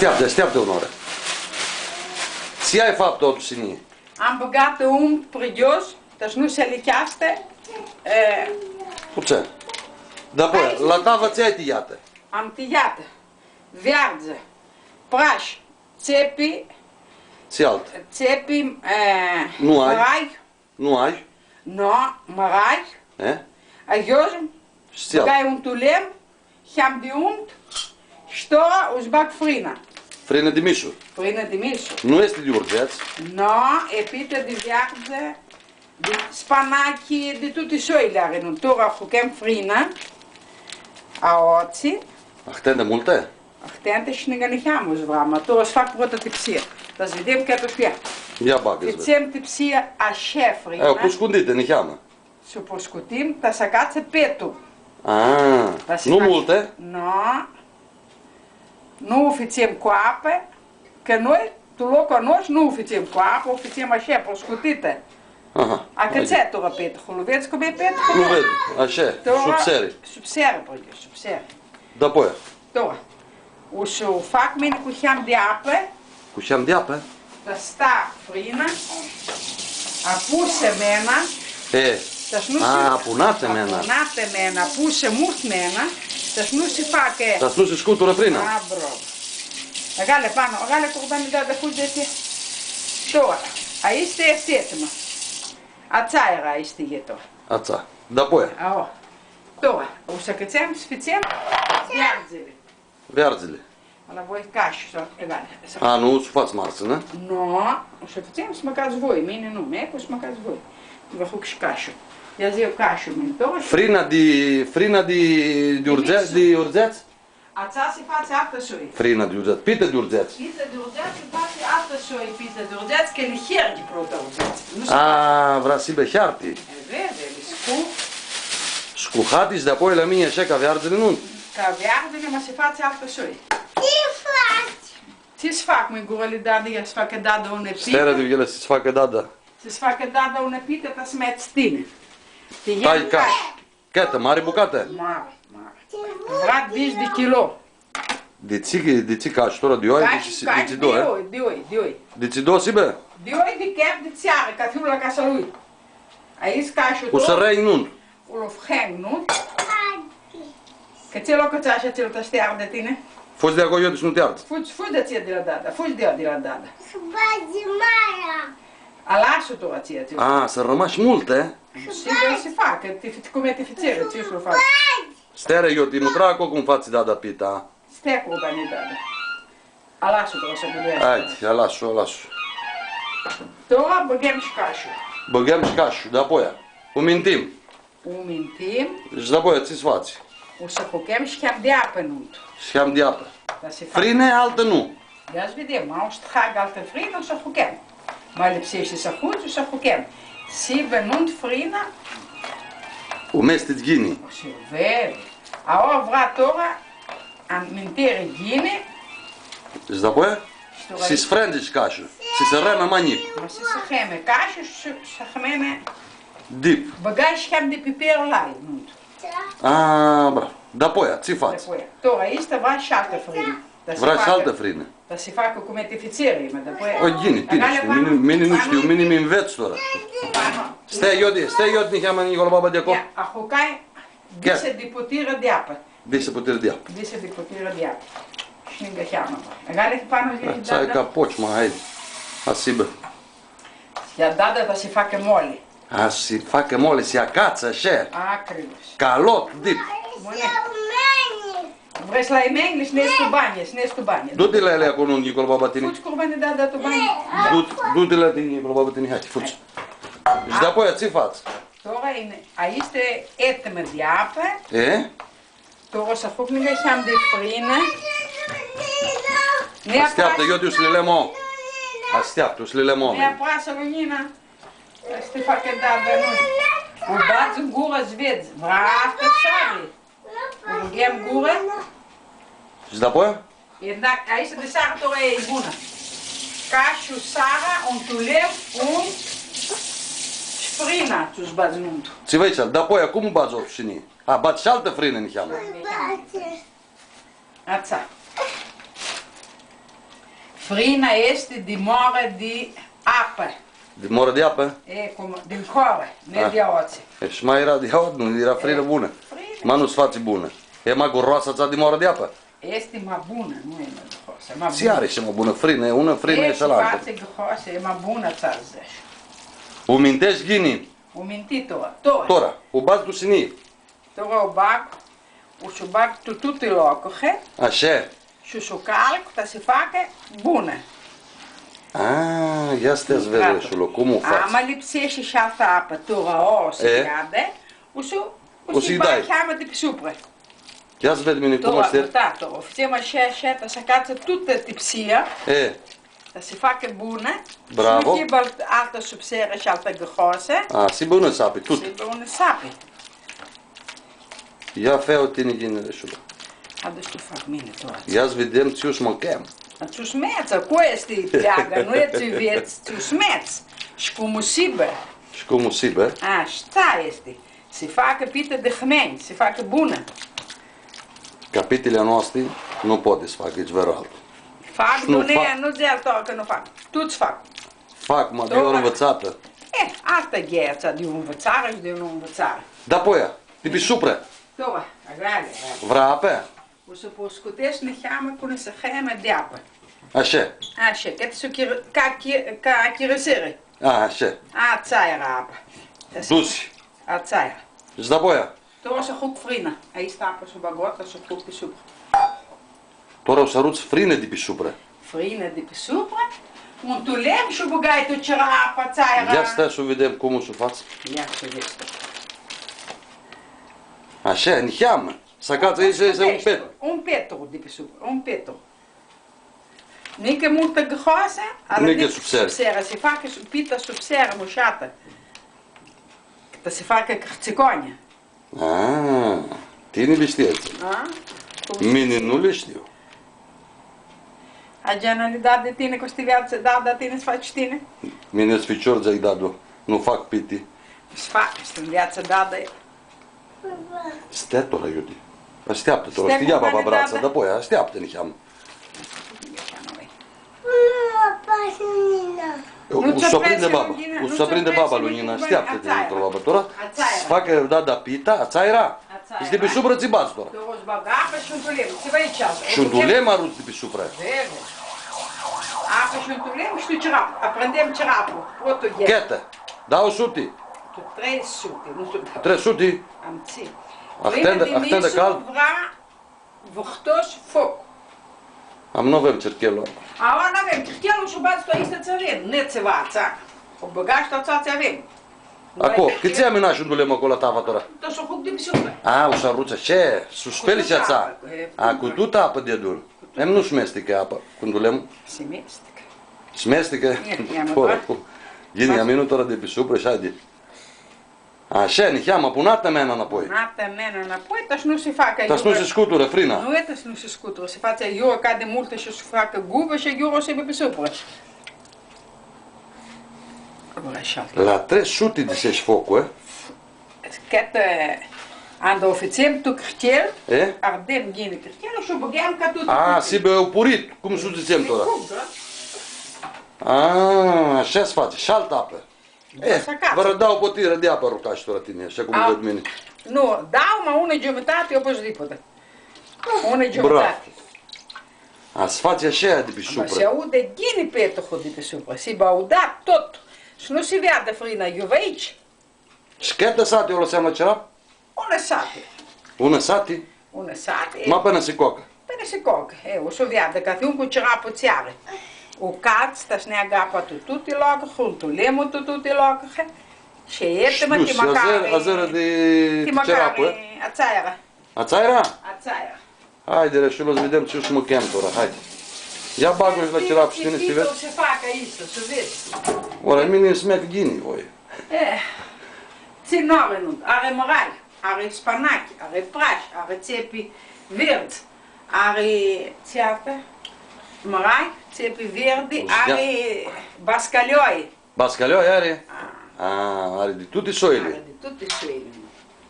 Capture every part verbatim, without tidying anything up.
Ashteaptã, ashteaptã unã oarã. Tsi ai faptã tu sinii? Am bãgatã unt prighios, ta s-nu s-alicheascã, e, putsãn. Dapoaia, la tavã tsi ai tiljatã? Am tiljatã veardzã, prash, tsepi, tsi altu? Tsepi, e, mãrai. Nu ai? No, mãrai. E? Ayiu, bãgai unt tu lemnu, hiam di unt, shi tora u s-bag frina. Frinã di mishu? Frinã di mishu. Nu easti di urdzets? No, e pitã di veardzã, di spanachi, di tuti soili ari, nu? Tora ahucãm frina, aoatsi. Ahtãnti multi? Ahtãnti shi ningã niheamã s-vrea, ma tu va s-fac prota tipsia. Ta s-videm cãtã s-u ia. Ia bagã, s-ved. Fãtsem tipsia ashã, frina. E, u puscutits niheamã. S-u puscutim, ta s-acatsã petlu. A, nu multi? No. Nu u fãtsem cu apã, cã noi, tu loclu a nostru, nu u fãtsem cu apã, u fãtsem ashã, puscutitã. Aha. Acãtsã tora petlu, lu vedz cum e petlu? Lu ved, ashã, subseri. Subseri, pãi, subseri. Dapoaia. Tora. U s-u fac mini cu hiam di apã. Cu hiam di apã? Ta s-sta frina apusã mena. E. Ta s-nu si... A, apunatã mena. Apunatã mena, apusã multu mena. Ta s-nu si facã. Ta s-nu si scuturã frina. A, bravo. Agalea, Pano, agalea, curbani, da, da, fudzi di atsea. Tora, aestã easti etimã. Atsea eara, aestã e tora. Atsea. Dapoaia. Ao. Tora, u s-acãtsãm, s-fãtsem veardzili. Veardzili. Ala voi cashu, s-, egali. A, nu, s-u fats marsã, nu? No, u s-fãtsem s-mãcats voi, mini nu, mea cu s-mãcats voi. Va huc shi cashu. Ia zi eu cashu, mini, tora shi... Frina di, frina di, di urdzets, di urdzets? Atsea si fatsi altã soi. Frina di urdzets, pitã di urdzets. Pitã di urdzets si fatsi altã soi, pitã di urdzets, cã li herghi prota urdzets. Nu s-... A, vrea s-hibã hearti. E, vedi, vedi, scu... Scuhati shi dapoaia la mini ashã ca veardzili nu. Ca veardzili, ma si fatsi altã soi. Tsi faci? Tsi s-fac, mãi, gurã li dada, ia s-facã dada unã pitã. Sterea di el, tsi s-facã dada. Tsi s-facã dada unã pitã, ta s-meats tini. Ti... Tai cashu. Cãtã, mari bucatã? Mari, mari. Vrat dzatsi di chilo. Di tsi, di tsi cashu tora, di oi, di tsi, di tsi doi? Di oi, di oi, di oi. Di tsi doi, si bã? Di oi, di chef, di tsi ari, cathi un la casa lui. Aestã cashu. U s-rãnj nuntu. U lu frãnj nuntu. Cã tsi loc tsi ashi, tsi lu ta s-ti ardã tini? Fudz di aclo, eu, deci nu ti ard. Fudz, fudz di atsea di la dada, fudz di, di la dada. S-badzi marea. Alasã-u tu atsea, tsi... A, s-armãsh multi, e? Si, da, si fac, cã ti, cum e ti fãtserã, tsi s-lu fac? Sterea, eu ti mutra aclo cum fatsi dada pita. Stea cu bani, dada. Alasã-u, tora s-gãljeascã. Haidi, alasã-u, alasã-u. Tora bãgãm shi cashu. Bãgãm shi cashu, dapoaia. U mintim. U mintim. Shi dapoaia, tsi s-fatsi? U s-ahucãm shi hiam di apã nuntu. Shi hiam di apã. Da, si fac. Frinã altã nu. Ia s-videm, ma u s-trag altã frinã, u s-ahucãm. Ma lipseashti s-ahudz, u s-ahucãm. S-hibã nuntu frina. U mestits ghini. U s-vedi. Aoa vrea tora aminteri ghini. Shi dapoaia? Shi tora si s-frãndzi shi cashu. Si s-armãnã ma njic. Ma si s-armãnã cashu shi s-armãnã dip. Bãgai shi hiam di piper lai nuntu. A, bravo. Dapoaia, tsi fatsi? Dapoaia. Tora, aestã vrea shi altã frinã. Vrea shi altã frinã. Ta s-facã cum e ti fãtserã, ma dapoaia... O, ghini, bini, mini, mini nu shtiu, mini mi nvets tora. Stai, eu di, stai, eu di, niheamã, Nicola, baba, di aclo. Ia, ahucai disã di putirã di apã. Disã putirã di apã. Disã di putirã di apã. Shi ningã hiamã. Egali, Pano, dzãtsi, dada. Ca poci, ma, hai. Asi, bã. Ia, dada, ta s-facã moli. A, s-facã moli, s-acatsã, ashi. Acrius. Calot, dip. Vrei s-lai mãnjli, s-nedz tu banjã, s-nedz tu banjã. Du-ti la elj aclo, Nicola, baba, tini. Fudz, curbani, dada, tu banjã. Du-ti, du-ti la tini, Nicola, baba, tini, hai, fudz. Shi dapoaia, tsi fatsi? Tora, aestã etimã di apã. E? Tora s-ahuc ningã hiam di frinã. Ashteaptã, eu s-li lem, o. Ashteaptã, s-li lem, o. Nj-aprasã lunjina. Aestã facã dada, nu. U badz tu gurã, s-vedz. Vrea ahtã sari. U bãgãm gurã. Shi dapoaia? E, da, aestã di searã tora e bunã. Cashu, sari, un tuleu, un shi frina, tu s-badz nuntu. Tsi vrei s-, dapoaia cum badz o sinii? A, badz shi altã frinã niheamã. Atsea. Frina easti di mora di apã. Di mora di apã? E, cum, din horã, nu e di aoatsi. E, shi ma eara di aoatsi, nu, eara frinã bunã. Frinã. Ma nu s-fatsi bunã. E ma guroasã atsea di mora di apã? Easti ma bunã, nu e ma guroasã, ma bunã. Tsi ari shi ma bunã, frinã, e unã frinã e shi alantã. E, s-fatsi guroasã, e ma bunã, atsea dzãc. U minteshti ghini? U minti tora, tora. Tora, u badz tu sinii. Tora u bag, u s-u bag tu tuti locuri. Ashi. Shi u s-u calc, ta s-facã bunã. A, ia s-ti vedz, Reshulu, cum u fats. Ama lipseashti shi altã apã, tora, o, s-u veadã, u s-u, u s-u bag niheamã di pi suprã. Ia s-ved mini cum easti. Tora, tora, u fãtsem ashi, ashi, ta s-acatsã tutã tipsia. E. Ta s-facã bunã. Bravo. Shi nu hibã altã supsearã shi altã gãhosã. A, s-hibã unã sapi, tut. S-hibã unã sapi. Ia fã-u tini ghini, Reshulu. Adu s-u fac mini tut. Ia s-videm tsi u s-mãcãm. A, tsi u s-mets, aco easti pleaga, nu e tsi vedz, tsi u s-mets. Shi cum u s-hibã. Shi cum u s-hibã. A, shi atsea easti. S-facã pitã di hmenj, s-facã bunã. Ca pitili a noasti nu poati s-facã itsi vãrã altu. Fac, nu, nu dzãc altã cã nu fac. Tuts fac. Fac, ma di ori nvitsatã. E, altã gheatsã, di ori nvitsarã shi di ori nu nvitsarã. Dapoia, di pi suprã. Tora, agroali, agroali. Vrea apã? U s-u puscutescu niheamã cu nisã hãnã di apã. Ashi. Ashi, ca s-u chir-, ca chi-, ca chirãsiri. A, ashi. Atsea eara apa. Dusi. Atsea eara. Shi dapoia? Tora u s-u huc frina. Aestã apã s-u bag, tora s-u huc pi suprã. Tora u s-aruts frinã di pi suprã. Frinã di pi suprã? Un tulem shi u bãgai tu cirapã, atsea eara. Ia stai s-u videm cum u s-u fats. Ia s-u vedz. Ashi, niheamã. S-acatsã, easti, easti un petru. Un petru di pi suprã, un petru. Nica multã gãhosã, ala nica supsearã. Nica supsearã, s-facã su-, pitã supsearã mushatã. Ca s-facã cãrtsiconi. A, tini li shtii. A? Cum s-... Mini nu li shtiu. Ageana li da di tini, cu s-ti veatsã, da, da, tini s-fatsi tini. Mini s-ficior, dzãc, dadu, nu fac piti. S-fac, s-ti nveatsã, da, da. Stea tora, iuti. Ashteaptã tora, stea, ia baba bratsã, dapoia, ashteaptã niheamã. U s-u prindi baba, u s-u prindi baba, Lunjina, ashteaptã-ti, baba, tora. S-facã dada pita, atsea eara? Atsea eara. Easti pi suprã, tsi badz tora? Tora u s-bag apã shi un tulem, tsi va dzãts? Shi un tulem aruts di pi suprã. Apã shi un tulem shi tu cirapã, aprindem cirapã, potu gheta. Dauã suti. Tu trei suti, nu shtiu. Trei suti? Am tsi. Ahtãnda, ahtãnda cald? Vrea vãrtos foc. Am, nu avem chirchelu. Aua nu avem chirchelu shi u badz tu aestã tsi avem, nu tsi va atsea. U bãgash tu atsea tsi avem. Aco, cãtse aminash un tulem aclo la tavã tora? Ta s-u huc di pi suprã. A, u s-aruts ashi, s-u speli shi atsea. A, cu tutã apã deadun. Em, nu s-mesticã apa cu un tulem. S-mesticã. S-mesticã? Ia, ia, mã, tora, da. Ghini, ia mini tora di pi suprã shi haidi. Ashi, niheamã, pun altã menã nãpoi. Altã menã nãpoi, ta s-nu si facã... Ta s-nu si scuturã frina. Nu e ta s-nu si scuturã, si fatsi iura ca di multã shi s-facã guvã shi iura s-hibã pi suprã. Ora shi altã. La trei suti di s-eshi foclu, e? Cãtã, anda u fãtsem tu chirchel, e? Ardem ghini chirchelu shi u bãgãm ca tut. A, s-hibã upurit, cum s-dzãtsem tora. Cum, da? A, ashi s-fatsi, shi altã apã. E, vãrã dauã potirã di apã arucash tora tini, ashi cum ved mini. Nu, dauã, ma unã giumitati, eu pot s-diputã. Unã giumitati. Bravo. A, s-fatsi ashi di pi suprã. S-audã ghini petuhlu di pi suprã, s-hibã audat tut. S-nu si veadã frina, iu va aici. Shi cãtã sati u lãsãm la cirapã? Unã sati. Unã sati? Unã sati. Ma pãnã si cocã. Pãnã si cocã. E, u s-u veadã, cã ti un cu cirapã tsi ari. U cats, ta s-neagã apa tu tuti locuri, un tulem tu tuti locuri. Shi e, ti mãcari, azerã di cirapã, e? Atsea eara. Atsea eara? Atsea eara. Haidi, Reshulu, s-videm tsi u s-mãcãm tora, haidi. Ia bagã-u shi la cirapã shi tini, s-vedz. Tsi facã aestã, s-vedz. Ora, mini s-meargã ghini, voi. E, tsi nu ari, nu. Ari mãrai, ari spanachi, ari prash, ari tsepi verdzi, ari tsi altã? Mãrai, tsepi verdzi, ari bascalioi. Bascalioi ari? A. A, ari di tuti soili. Ari di tuti soili.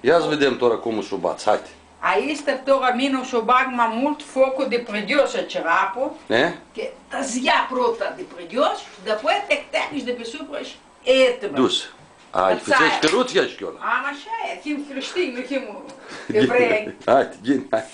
Ia s-videm tora cum u s-u badz, haidi. Aestã tora mini u s-u bag ma multu foclu di pridiu shi cirapã. E? Cã ta Zia prota di prighios shi dapoi tec-tec shi di pi supra shi etã, bã. Dus. Ai, fãtsesh cãruts easti aclo. Am, ashi e, him crishtinj, nu him evrei. Hai, ghini, hai.